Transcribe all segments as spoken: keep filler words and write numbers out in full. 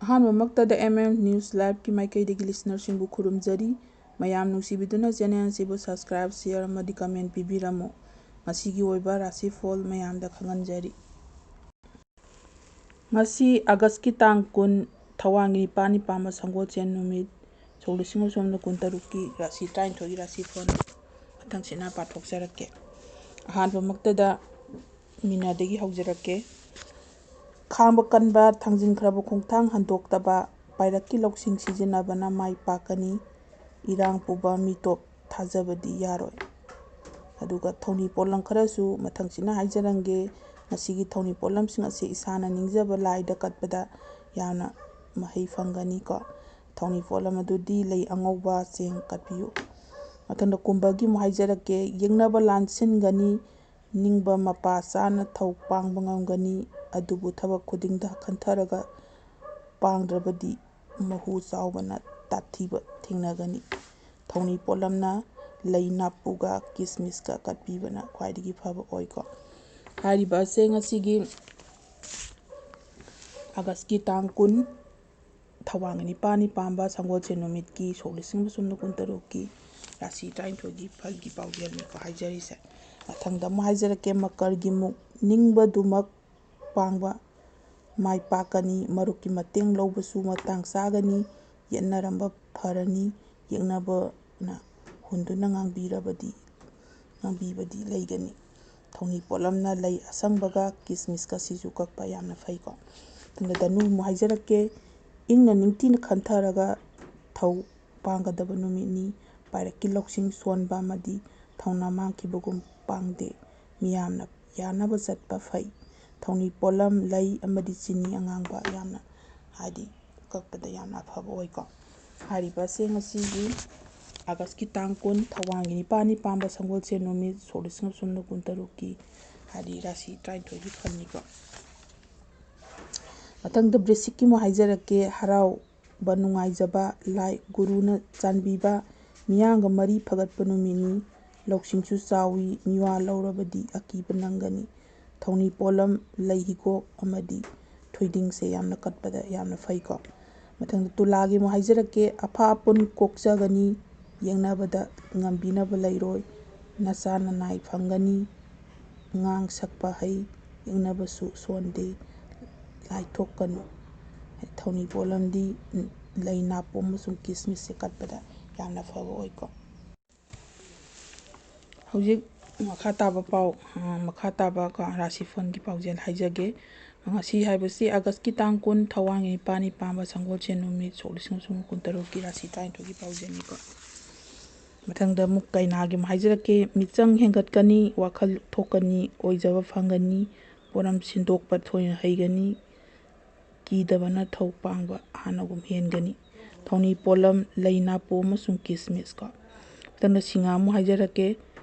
ꯑꯍꯥꯟꯕꯃꯛꯇꯗ M M News Liveꯀꯤ ꯃꯥꯏꯀꯩꯗꯒꯤ listenerꯁꯤꯡꯕꯨ ꯈꯨꯔꯨꯝꯖꯔꯤ꯫ ꯃꯌꯥꯝ ꯅꯨꯡꯁꯤꯕꯤꯗꯨꯅ channel ꯑꯁꯤꯕꯨ subscribe, share ꯑꯃꯗꯤ comment ꯄꯤꯕꯤꯔꯝꯃꯨ꯫ ꯉꯁꯤꯒꯤ ꯑꯣꯏꯕ ꯔꯥꯁꯤꯐꯣꯜ ꯃꯌꯥꯝꯗ ꯈꯪꯍꯟꯖꯔꯤ꯫ ꯉꯁꯤ Augustꯀꯤ ꯇꯥꯡ ꯀꯨꯟ, ꯊꯧꯋꯥꯟꯒꯤ ꯅꯤꯄꯥꯜꯅꯤ ꯄꯥꯟꯕ ꯁꯪꯒꯣꯜꯁꯦꯟ ꯅꯨꯃꯤꯠ, ꯁꯣꯛ ꯂꯤꯁꯤꯡ ꯑꯃ ꯆꯥꯝꯃꯔꯤ ꯀꯨꯟꯇꯔꯨꯛꯀꯤ ꯔꯥꯁꯤ ꯇꯔꯥꯅꯤꯊꯣꯏꯒꯤ ꯔꯥꯁꯤꯐꯣꯜ ꯃꯊꯪꯁꯤꯠꯅ ꯄꯥꯊꯣꯛꯆꯔꯛꯀꯦ꯫ ꯑꯍꯥꯟꯕꯃꯛꯇꯗ ꯃꯤꯅꯗꯒꯤ ꯍꯧꯖꯔꯛꯀꯦ꯫ ꯈꯥꯡꯕ ꯀꯟꯕ, ꯊꯥꯡꯖꯤꯟꯈ꯭ꯔꯕ ꯈꯣꯡꯊꯥꯡ ꯍꯟꯗꯣꯛꯇꯕ, ꯄꯥꯏꯔꯛꯀꯤ ꯂꯧꯁꯤꯡ ꯁꯤꯖꯤꯟꯅꯕꯅ ꯃꯥꯏ ꯄꯥꯛꯀꯅꯤ꯫ ꯏꯔꯥꯡ ꯄꯨꯕ ꯃꯤꯇꯣꯞ ꯊꯥꯖꯕꯗꯤ ꯌꯥꯔꯣꯏ꯫ ꯑꯗꯨꯒ ꯊꯧꯅꯤ ꯄꯣꯠꯂꯝ ꯈꯔꯁꯨ ꯃꯊꯪꯁꯤꯅ ꯍꯥꯏꯖꯔꯝꯒꯦ꯫ ꯉꯁꯤꯒꯤ ꯊꯧꯅꯤ ꯄꯣꯠꯂꯝꯁꯤꯡ ꯑꯁꯤ ꯏꯁꯥꯅ ꯅꯤꯡꯖꯕ ꯂꯥꯏꯗ ꯀꯠꯄꯗ ꯌꯥꯝꯅ ꯃꯍꯩ ꯐꯪꯒꯅꯤꯀꯣ꯫ ꯊꯧꯅꯤ ꯄꯣꯠꯂꯝ ꯑꯗꯨꯗꯤ ꯂꯩ ꯑꯉꯧꯕ, ꯆꯦꯡ ꯀꯠꯄꯤꯌꯨ꯫ ꯃꯊꯪꯗ ꯀꯨꯝꯕꯒꯤ ꯑꯃꯨꯛ ꯍꯥꯏꯖꯔꯛꯀꯦ꯫ ꯌꯦꯛꯅꯕ ꯂꯥꯟꯁꯤꯟꯒꯅꯤ, ꯅꯤꯡꯕ ꯃꯄꯥ ꯆꯥꯅ ꯊꯧ ꯄꯥꯡꯕ ꯉꯝꯒꯅꯤ, ꯑꯗꯨꯕꯨ ꯊꯕꯛ ꯈꯨꯗꯤꯡꯗ ꯈꯟꯊꯔꯒ ꯄꯥꯡꯗ꯭ꯔꯕꯗꯤ ꯃꯍꯨ ꯆꯥꯎꯕꯅ ꯇꯥꯊꯤꯕ ꯊꯦꯡꯅꯒꯅꯤ꯫ ꯊꯧꯅꯤ ꯄꯣꯠꯂꯝꯅ ꯂꯩ ꯅꯥꯞꯄꯨꯒ ꯀꯤꯁꯃꯤꯁꯀ ꯀꯠꯄꯤꯕꯅ ꯈ꯭ꯋꯥꯏꯗꯒꯤ ꯐꯕ ꯑꯣꯏꯀꯣ꯫ ꯍꯥꯏꯔꯤꯕ ꯑꯁꯦ ꯉꯁꯤꯒꯤ Augustꯀꯤ ꯇꯥꯡ ꯀꯨꯟ, ꯊꯧꯋꯥꯟꯒꯤ ꯅꯤꯄꯥꯜꯅꯤ ꯄꯥꯟꯕ ꯁꯪꯒꯣꯜꯁꯦꯟ ꯅꯨꯃꯤꯠꯀꯤ ꯁꯣꯛ ꯂꯤꯁꯤꯡ ꯑꯃ ꯆꯥꯝꯃꯔꯤ ꯀꯨꯟꯇꯔꯨꯛꯀꯤ ꯔꯥꯁꯤ ꯇꯔꯥꯅꯤꯊꯣꯏꯒꯤ ꯐꯜꯒꯤ ꯄꯥꯎꯖꯦꯜꯅꯤꯀꯣ ꯍꯥꯏꯖꯔꯤꯁꯦ꯫ ꯃꯊꯪꯗ ꯑꯃꯨꯛ ꯍꯥꯏꯖꯔꯛꯀꯦ, ꯃꯀꯔꯒꯤ ꯃꯨꯛ, ꯅꯤꯡꯕꯗꯨꯃꯛ ꯄꯥꯡꯕ ꯃꯥꯏ ꯄꯥꯛꯀꯅꯤ꯫ ꯃꯔꯨꯞꯀꯤ ꯃꯇꯦꯡ ꯂꯧꯕꯁꯨ ꯃꯇꯥꯡ ꯆꯥꯒꯅꯤ꯫ ꯌꯦꯠꯅꯔꯝꯕ ꯐꯔꯅꯤ꯫ ꯌꯦꯛꯅꯕꯅ ꯍꯨꯟꯗꯨꯅ ꯉꯥꯡꯕꯤꯔꯕꯗꯤ, ꯉꯥꯡꯕꯤꯕꯗꯤ ꯂꯩꯒꯅꯤ꯫ ꯊꯧꯅꯤ ꯄꯣꯠꯂꯝꯅ ꯂꯩ ꯑꯁꯪꯕꯒ ꯀꯤꯁꯃꯤꯁꯀ ꯁꯤꯁꯨ ꯀꯛꯄ ꯌꯥꯝꯅ ꯐꯩꯀꯣ꯫ ꯑꯗꯨꯒ ꯙꯅꯨ ꯑꯃꯨꯛ ꯍꯥꯏꯖꯔꯛꯀꯦ꯫ ꯏꯪꯅ ꯅꯤꯡꯊꯤꯅ ꯈꯟꯊꯔꯒ ꯊꯧ ꯄꯥꯡꯒꯗꯕ ꯅꯨꯃꯤꯠꯅꯤ꯫ ꯄꯥꯏꯔꯛꯀꯤ ꯂꯧꯁꯤꯡ ꯁꯣꯟꯕ ꯑꯃꯗꯤ ꯊꯧꯅꯥ ꯃꯥꯡꯈꯤꯕꯒꯨꯝ ꯄꯥꯡꯗꯦ꯫ ꯃꯤꯌꯥꯝꯅ ꯌꯥꯅꯕ ꯆꯠꯄ ꯐꯩ꯫ ꯊꯧꯅꯤ ꯄꯣꯠꯂꯝ ꯂꯩ ꯑꯃꯗꯤ ꯆꯤꯅꯤ ꯑꯉꯥꯡꯕ ꯌꯥꯝꯅ, ꯍꯥꯏꯗꯤ, ꯀꯛꯄꯗ ꯌꯥꯝꯅ ꯑꯐꯕ ꯑꯣꯏꯀꯣ꯫ ꯍꯥꯏꯔꯤꯕ ꯑꯁꯦ ꯉꯁꯤꯒꯤ Augustꯀꯤ ꯇꯥꯡ ꯀꯨꯟ, ꯊꯧꯋꯥꯟꯒꯤ ꯅꯤꯄꯥꯜꯅꯤ ꯄꯥꯟꯕ ꯁꯪꯒꯣꯜꯁꯦꯟ ꯅꯨꯃꯤꯠ, ꯁꯣꯛ ꯂꯤꯁꯤꯡ ꯑꯃ ꯆꯥꯝꯃꯔꯤ ꯀꯨꯟꯇꯔꯨꯛꯀꯤ, ꯍꯥꯏꯗꯤ, ꯔꯥꯁꯤ ꯇꯔꯥꯅꯤꯊꯣꯏꯒꯤ ꯐꯜꯅꯤꯀꯣ꯫ ꯃꯊꯪꯗ ꯕ꯭ꯔꯤꯁꯤꯛꯀꯤ ꯑꯃꯨꯛ ꯍꯥꯏꯖꯔꯛꯀꯦ꯫ ꯍꯔꯥꯎꯕ ꯅꯨꯡꯉꯥꯏꯖꯕ, ꯂꯥꯏ ꯒꯨꯔꯨꯅ ꯆꯥꯟꯕꯤꯕ, ꯃꯤꯌꯥꯝꯒ ꯃꯔꯤ ꯐꯒꯠꯄ ꯅꯨꯃꯤꯠꯅꯤ꯫ ꯂꯧꯁꯤꯡꯁꯨ ꯆꯥꯎꯏ, ꯃꯤꯋꯥ ꯂꯧꯔꯕꯗꯤ ꯑꯀꯤꯕ ꯅꯪꯒꯅꯤ꯫ ꯊꯧꯅꯤ ꯄꯣꯠꯂꯝ ꯂꯩ ꯍꯤꯒꯣꯛ ꯑꯃꯗꯤ ꯊꯣꯏꯗꯤꯡꯁꯦ ꯌꯥꯝꯅ ꯀꯠꯄꯗ ꯌꯥꯝꯅ ꯐꯩꯀꯣ꯫ ꯃꯊꯪꯗ ꯇꯨꯂꯥꯒꯤ ꯑꯃꯨꯛ ꯍꯥꯏꯖꯔꯛꯀꯦ꯫ ꯑꯐꯥ ꯑꯄꯨꯟ ꯀꯣꯛꯆꯒꯅꯤ, ꯌꯦꯡꯅꯕꯗ ꯉꯝꯕꯤꯅꯕ ꯂꯩꯔꯣꯏ, ꯅꯆꯥ ꯅꯅꯥꯏ ꯐꯪꯒꯅꯤ, ꯉꯥꯡ ꯁꯛꯄ ꯍꯩ, ꯌꯦꯡꯅꯕꯁꯨ ꯁꯣꯟꯗꯦ, ꯂꯥꯏꯊꯣꯛꯀꯅꯨ꯫ ꯊꯧꯅꯤ ꯄꯣꯠꯂꯝꯗꯤ ꯂꯩ ꯅꯥꯄꯣꯝ ꯑꯃꯁꯨꯡ ꯀꯤꯁꯃꯤꯁꯁꯦ ꯀꯠꯄꯗ ꯌꯥꯝꯅ ꯐꯕ ꯑꯣꯏꯀꯣ꯫ ꯍꯧꯖꯤꯛ ꯃꯈꯥ ꯇꯥꯕ ꯄꯥꯎ, ꯑ, ꯃꯈꯥ ꯇꯥꯕ ꯀꯣ, ꯔꯥꯁꯤꯐꯜꯒꯤ ꯄꯥꯎꯖꯦꯜ ꯍꯥꯏꯖꯒꯦ꯫ ꯉꯁꯤ ꯍꯥꯏꯕꯁꯤ ꯑꯥꯒꯁꯀꯤ ꯇꯥꯡ ꯀꯨꯟ, ꯊꯋꯥꯟꯒꯤ ꯅꯤꯄꯥꯜꯅꯤ ꯄꯥꯟꯕ ꯁꯪꯒꯣꯜꯁꯦꯟ ꯅꯨꯃꯤꯠ, ꯁꯣꯛ ꯂꯤꯁꯤꯡ ꯑꯃ ꯆꯥꯝꯃꯉꯥ ꯀꯨꯟꯇꯔꯨꯛꯀꯤ ꯔꯥꯁꯤ ꯇꯔꯥꯅꯤꯊꯣꯏꯒꯤ ꯄꯥꯎꯖꯦꯜꯅꯤꯀꯣ꯫ ꯃꯊꯪꯗ ꯑꯃꯨꯛ ꯀꯩꯅꯥꯒꯤ ꯑꯃꯨꯛ ꯍꯥꯏꯖꯔꯛꯀꯦ꯫ ꯃꯤꯆꯪ ꯍꯦꯟꯒꯠꯀꯅꯤ, ꯋꯥꯈꯜ ꯊꯣꯛꯀꯅꯤ, ꯑꯣꯏꯖꯕ ꯐꯪꯒꯅꯤ, ꯄꯣꯠꯂꯝ ꯁꯤꯟꯗꯣꯛꯄ ꯊꯣꯏꯅ ꯍꯩꯒꯅꯤ, ꯀꯤꯗꯕꯅ ꯊꯧ ꯄꯥꯡꯕ ꯍꯥꯟꯅꯒꯨꯝ ꯍꯦꯟꯒꯅꯤ꯫ ꯊꯧꯅꯤ ꯄꯣꯠꯂꯝ ꯂꯩ ꯅꯥꯄꯣꯝ ꯑꯃꯁꯨꯡ ꯀꯤꯁꯃꯤꯁ ꯀꯣ꯫ ꯃꯊꯪꯗ ꯁꯤꯡꯍꯥ ꯑꯃꯨꯛ ꯍꯥꯏꯖꯔꯛꯀꯦ꯫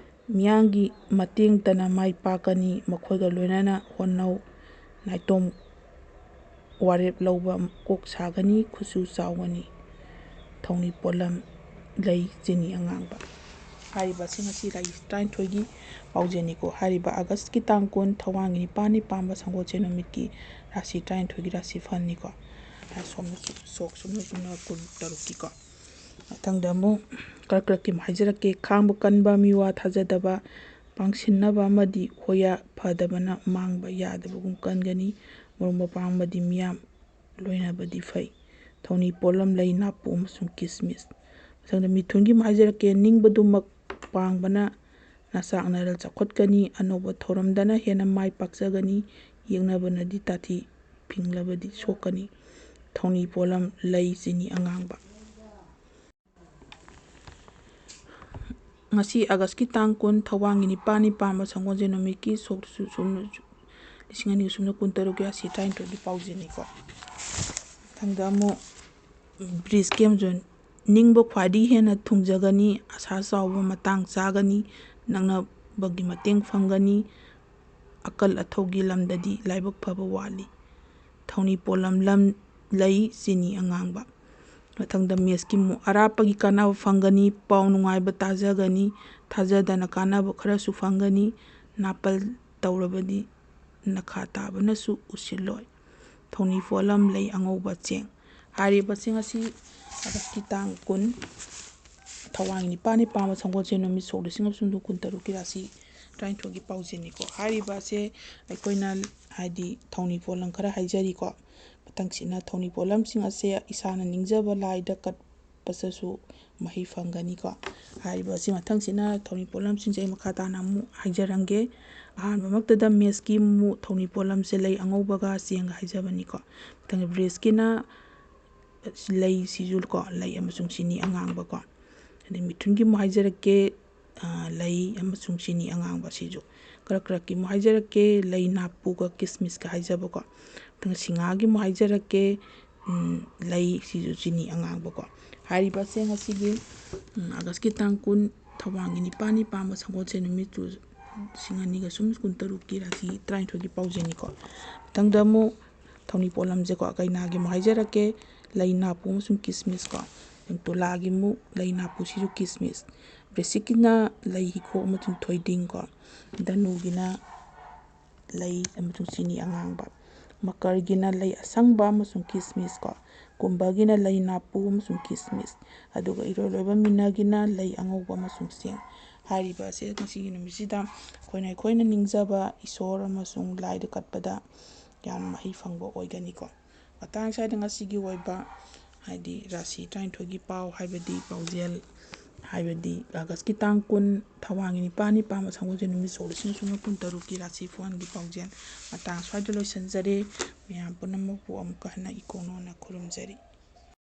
ꯃꯤꯌꯥꯝꯒꯤ ꯃꯇꯦꯡꯇꯅ ꯃꯥꯏ ꯄꯥꯛꯀꯅꯤ, ꯃꯈꯣꯏꯒ ꯂꯣꯏꯅꯅ ꯍꯣꯠꯅꯧ꯫ ꯅꯥꯏꯇꯣꯝ ꯋꯥꯔꯦꯞ ꯂꯧꯕ ꯀꯣꯛ ꯁꯥꯒꯅꯤ, ꯈꯨꯠꯁꯨ ꯆꯥꯎꯒꯅꯤ꯫ ꯊꯧꯅꯤ ꯄꯣꯠꯂꯝ ꯂꯩ ꯆꯤꯅꯤ ꯑꯉꯥꯡꯕ꯫ ꯍꯥꯏꯔꯤꯕ ꯑꯁꯤ ꯉꯁꯤ ꯂꯥꯏꯔꯤꯛ ꯇꯔꯥꯅꯤꯊꯣꯏꯒꯤ ꯄꯥꯎꯖꯦꯜꯅꯤꯀꯣ꯫ ꯍꯥꯏꯔꯤꯕ ꯑꯥꯒꯁꯀꯤ ꯇꯥꯡ ꯀꯨꯟ, ꯊꯧꯋꯥꯟꯒꯤ ꯅꯤꯄꯥꯜꯅꯤ ꯄꯥꯟꯕ ꯁꯪꯒꯣꯜꯁꯦꯟ ꯅꯨꯃꯤꯠꯀꯤ ꯔꯥꯁꯤ ꯇꯔꯥꯅꯤꯊꯣꯏꯒꯤ ꯔꯥꯁꯤꯐꯜꯅꯤꯀꯣ꯫ ꯁꯣꯝꯅ ꯁꯣꯛ ꯁꯣꯝꯅ ꯁꯣꯝꯅ ꯀꯨꯟ ꯇꯔꯨꯛꯀꯤꯀꯣ꯫ ꯃꯊꯪꯗ ꯑꯃꯨꯛ ꯀꯔꯛ ꯀꯔꯛꯀꯤ ꯑꯃꯨꯛ ꯍꯥꯏꯖꯔꯛꯀꯦ꯫ ꯈꯥꯡꯕ ꯀꯟꯕ, ꯃꯤꯋꯥ ꯊꯥꯖꯗꯕ, ꯄꯥꯡꯁꯤꯟꯅꯕ ꯑꯃꯗꯤ ꯍꯣꯌꯥ ꯐꯗꯕꯅ ꯃꯥꯡꯕ ꯌꯥꯗꯕꯒꯨꯝ ꯀꯟꯒꯅꯤ꯫ ꯃꯔꯨꯞ ꯃꯄꯥꯡ ꯑꯃꯗꯤ ꯃꯤꯌꯥꯝ ꯂꯣꯏꯅꯕꯗꯤ ꯐꯩ꯫ ꯊꯧꯅꯤ ꯄꯣꯠꯂꯝ ꯂꯩ ꯅꯥꯄꯨ ꯑꯃꯁꯨꯡ ꯀꯤꯁꯃꯤꯁ꯫ ꯃꯊꯪꯗ ꯃꯤꯊꯨꯟꯒꯤ ꯑꯃ ꯍꯥꯏꯖꯔꯛꯀꯦ꯫ ꯅꯤꯡꯕꯗꯨꯃꯛ ꯄꯥꯡꯕꯅ ꯅꯆꯥꯛ ꯅꯔꯜ ꯆꯥꯎꯈꯠꯀꯅꯤ꯫ ꯑꯅꯧꯕ ꯊꯧꯔꯝꯗꯅ ꯍꯦꯟꯅ ꯃꯥꯏ ꯄꯥꯛꯆꯒꯅꯤ꯫ ꯌꯦꯛꯅꯕꯅꯗꯤ ꯇꯥꯊꯤ ꯐꯤꯡꯂꯕꯗꯤ ꯁꯣꯛꯀꯅꯤ꯫ ꯊꯧꯅꯤ ꯄꯣꯠꯂꯝ ꯂꯩ ꯆꯤꯅꯤ ꯑꯉꯥꯡꯕ꯫ ꯉꯁꯤ ꯑꯥꯒꯁꯀꯤ ꯇꯥꯡ ꯀꯨꯟ, ꯊꯧꯋꯥꯟꯒꯤ ꯅꯤꯄꯥꯜꯅꯤ ꯄꯥꯟꯕ ꯁꯪꯒꯣꯜꯁꯦꯟ ꯅꯨꯃꯤꯠꯀꯤ ꯁꯣꯛ ꯁꯨꯝ ꯂꯤꯁꯤꯡ ꯑꯅꯤ ꯁꯨꯞꯅ ꯀꯨꯟꯇꯔꯨꯛꯀꯤ ꯔꯥꯁꯤ ꯇꯔꯥꯅꯤꯊꯣꯏꯒꯤ ꯄꯥꯎꯖꯦꯜꯅꯤꯀꯣ꯫ ꯃꯊꯪꯗ ꯑꯃꯨꯛ ꯕ꯭ꯔꯤꯖꯀꯤ ꯑꯃꯁꯨꯡ ꯅꯤꯡꯕ ꯈ꯭ꯋꯥꯏꯗꯒꯤ ꯍꯦꯟꯅ ꯊꯨꯡꯖꯒꯅꯤ, ꯑꯁꯥ ꯆꯥꯎꯕ ꯃꯇꯥꯡ ꯆꯥꯒꯅꯤ, ꯅꯛꯅꯕꯒꯤ ꯃꯇꯦꯡ ꯐꯪꯒꯅꯤ, ꯑꯀꯜ ꯑꯊꯧꯒꯤ ꯂꯝꯗꯗꯤ ꯂꯥꯏꯕꯛ ꯐꯕ ꯋꯥꯠꯂꯤ꯫ ꯊꯧꯅꯤ ꯄꯣꯠꯂꯝ ꯂꯝ ꯂꯩ ꯆꯤꯅꯤ ꯑꯉꯥꯡꯕ꯫ ꯃꯊꯪꯗ ꯃꯦꯁꯀꯤ ꯃꯨ-, ꯑꯔꯥꯞꯄꯒꯤ ꯀꯥꯟꯅꯕ ꯐꯪꯒꯅꯤ, ꯄꯥꯎ ꯅꯨꯡꯉꯥꯏꯕ ꯇꯥꯖꯒꯅꯤ, ꯊꯥꯖꯗꯅ ꯀꯥꯟꯅꯕ ꯈꯔꯁꯨ ꯐꯪꯒꯅꯤ, ꯅꯥꯄꯜ ꯇꯧꯔꯕꯗꯤ ꯅꯈꯥ ꯇꯥꯕꯅꯁꯨ ꯎꯁꯤꯜꯂꯣꯏ꯫ ꯊꯧꯅꯤ ꯄꯣꯠꯂꯝ, ꯂꯩ ꯑꯉꯧꯕ, ꯆꯦꯡ꯫ ꯍꯥꯏꯔꯤꯕꯁꯤꯡ ꯑꯁꯤ ꯑꯥꯒꯁꯀꯤ ꯇꯥꯡ ꯀꯨꯟ, ꯊꯧꯋꯥꯟꯒꯤ ꯅꯤꯄꯥꯜꯅꯤ ꯄꯥꯟꯕ ꯁꯪꯒꯣꯜꯁꯦꯟ ꯅꯨꯃꯤꯠ, ꯁꯣꯛ ꯂꯤꯁꯤꯡ ꯑꯃ ꯆꯨꯝꯗ ꯀꯨꯟꯇꯔꯨꯛꯀꯤ ꯔꯥꯁꯤ ꯇꯔꯥꯅꯤꯊꯣꯏꯒꯤ ꯄꯥꯎꯖꯦꯜꯅꯤꯀꯣ꯫ ꯍꯥꯏꯔꯤꯕ ꯑꯁꯦ ꯑꯩꯈꯣꯏꯅ ꯍꯥꯏꯗꯤ ꯊꯧꯅꯤ ꯄꯣꯠꯂꯝ ꯈꯔ ꯍꯥꯏꯖꯔꯤꯀꯣ꯫ ꯃꯊꯪꯁꯤꯅ ꯊꯧꯅꯤ ꯄꯣꯠꯂꯝꯁꯤꯡ ꯑꯁꯦ ꯏꯁꯥꯅ ꯅꯤꯡꯖꯕ ꯂꯥꯏꯗ ꯀꯠꯄꯗꯁꯨ ꯃꯍꯩ ꯐꯪꯒꯅꯤꯀꯣ꯫ ꯍꯥꯏꯔꯤꯕ ꯑꯁꯤ ꯃꯊꯪꯁꯤꯅ ꯊꯧꯅꯤ ꯄꯣꯠꯂꯝꯁꯤꯡꯁꯦ ꯑꯩ ꯃꯈꯥ ꯇꯥꯅ ꯑꯃꯨꯛ ꯍꯥꯏꯖꯔꯝꯒꯦ꯫ ꯑꯍꯥꯟꯕꯃꯛꯇꯗ ꯃꯦꯠꯁꯀꯤ ꯑꯃꯨꯛ ꯊꯧꯅꯤ ꯄꯣꯠꯂꯝꯁꯦ ꯂꯩ ꯑꯉꯧꯕꯒ ꯆꯦꯡꯒ ꯍꯥꯏꯖꯕꯅꯤꯀꯣ꯫ ꯃꯊꯪꯗ ꯕ꯭ꯔꯤꯖꯀꯤꯅ ꯂꯩꯁꯤꯁꯨ ꯀꯣ, ꯂꯩ ꯑꯃꯁꯨꯡ ꯆꯤꯅꯤ ꯑꯉꯥꯡꯕ ꯀꯣ꯫ ꯑꯗꯩ ꯃꯤꯊꯨꯟꯒꯤ ꯑꯃꯨꯛ ꯍꯥꯏꯖꯔꯛꯀꯦ, ꯑ, ꯂꯩ ꯑꯃꯁꯨꯡ ꯆꯤꯅꯤ ꯑꯉꯥꯡꯕ ꯁꯤꯁꯨ꯫ ꯀꯔꯛ ꯀꯔꯛꯀꯤ ꯑꯃꯨꯛ ꯍꯥꯏꯖꯔꯛꯀꯦ, ꯂꯩ ꯅꯥꯄꯨꯒ ꯀꯤꯁꯃꯤꯁꯀ ꯍꯥꯏꯖꯕꯀꯣ꯫ ꯑꯗꯨꯒ ꯁꯤꯡꯍꯥꯒꯤ ꯑꯃꯨꯛ ꯍꯥꯏꯖꯔꯛꯀꯦ, ꯎꯝ, ꯂꯩ ꯁꯤꯁꯨ ꯆꯤꯅꯤ ꯑꯉꯥꯡꯕꯀꯣ꯫ ꯍꯥꯏꯔꯤꯕ ꯆꯦꯡ ꯑꯁꯤꯒꯤ, ꯎꯝ, ꯑꯥꯒꯁꯀꯤ ꯇꯥꯡ ꯀꯨꯟ, ꯊꯧꯋꯥꯟꯒꯤ ꯅꯤꯄꯥꯜꯅꯤ ꯄꯥꯟꯕ ꯁꯪꯒꯣꯜꯁꯦꯟ ꯅꯨꯃꯤꯠꯇꯨ ꯂꯤꯁꯤꯡ ꯑꯅꯤꯒ ꯁꯨꯝ ꯀꯨꯟꯇꯔꯨꯛꯀꯤ ꯔꯥꯁꯤ ꯇꯔꯥꯅꯤꯊꯣꯏꯒꯤ ꯄꯥꯎꯖꯦꯜꯅꯤꯀꯣ꯫ ꯃꯊꯪꯗ ꯑꯃꯨꯛ ꯊꯧꯅꯤ ꯄꯣꯠꯂꯝꯁꯦꯀꯣ, ꯀꯩꯅꯥꯒꯤ ꯑꯃꯨꯛ ꯍꯥꯏꯖꯔꯛꯀꯦ, ꯂꯩ ꯅꯥꯄꯨ ꯑꯃꯁꯨꯡ ꯀꯤꯁꯃꯤꯁꯀꯣ꯫ ꯇꯨꯂꯥꯒꯤ ꯑꯃꯨꯛ ꯂꯩ ꯅꯥꯄꯨ ꯁꯤꯁꯨ ꯀꯤꯁꯃꯤꯁ꯫ ꯕ꯭ꯔꯤꯁꯤꯛꯀꯤꯅ ꯂꯩ ꯍꯤꯈꯣꯛ ꯑꯃꯁꯨꯡ ꯊꯣꯏꯗꯤꯡꯀꯣ꯫ ꯙꯅꯨꯒꯤꯅ ꯂꯩ ꯑꯃꯁꯨꯡ ꯆꯤꯅꯤ ꯑꯉꯥꯡꯕ꯫ ꯃꯀꯔꯒꯤꯅ ꯂꯩ ꯑꯁꯪꯕ ꯑꯃꯁꯨꯡ ꯀꯤꯁꯃꯤꯁꯀꯣ꯫ ꯀꯨꯝꯚꯒꯤꯅ ꯂꯩ ꯅꯥꯄꯨ ꯑꯃꯁꯨꯡ ꯀꯤꯁꯃꯤꯁ꯫ ꯑꯗꯨꯒ ꯏꯔꯣꯏ ꯂꯣꯏꯕ ꯃꯤꯅꯒꯤꯅ ꯂꯩ ꯑꯉꯧꯕ ꯑꯃꯁꯨꯡ ꯆꯦꯡ꯫ ꯍꯥꯏꯔꯤꯕ ꯑꯁꯦ ꯉꯁꯤꯒꯤ ꯅꯨꯃꯤꯠꯁꯤꯗ ꯑꯩꯈꯣꯏꯅ, ꯑꯩꯈꯣꯏꯅ ꯅꯤꯡꯖꯕ ꯏꯁꯣꯔ ꯑꯃꯁꯨꯡ ꯂꯥꯏꯗ ꯀꯠꯄꯗ ꯌꯥꯝꯅ ꯃꯍꯩ ꯐꯪꯕ ꯑꯣꯏꯒꯅꯤꯀꯣ꯫ ꯃꯇꯥꯡ ꯁ꯭ꯋꯥꯏꯗ ꯉꯁꯤꯒꯤ ꯑꯣꯏꯕ, ꯍꯥꯏꯗꯤ ꯔꯥꯁꯤ ꯇꯔꯥꯅꯤꯊꯣꯏꯒꯤ ꯄꯥꯎ, ꯍꯥꯏꯕꯗꯤ ꯄꯥꯎꯖꯦꯜ, ꯍꯥꯏꯕꯗꯤ ꯑꯥꯒꯁꯀꯤ ꯇꯥꯡ ꯀꯨꯟ, ꯊꯧꯋꯥꯟꯒꯤ ꯅꯤꯄꯥꯜꯅꯤ ꯄꯥꯟꯕ ꯁꯪꯒꯣꯜꯁꯦꯟ ꯅꯨꯃꯤꯠ, ꯁꯣꯛ ꯂꯤꯁꯤꯡ ꯑꯃ ꯆꯨꯝꯗ ꯀꯨꯟꯇꯔꯨꯛꯀꯤ ꯔꯥꯁꯤ ꯐꯣꯟꯒꯤ ꯄꯥꯎꯖꯦꯜ ꯃꯇꯥꯡ ꯁ꯭ꯋꯥꯏꯗ ꯂꯣꯏꯁꯤꯟꯖꯔꯦ꯫ ꯃꯌꯥꯝ ꯄꯨꯝꯅꯃꯛꯄꯨ ꯑꯃꯨꯛꯀ ꯍꯟꯅ ꯏꯀꯣꯛ ꯅꯧꯅ ꯈꯨꯔꯨꯝꯖꯔꯤ꯫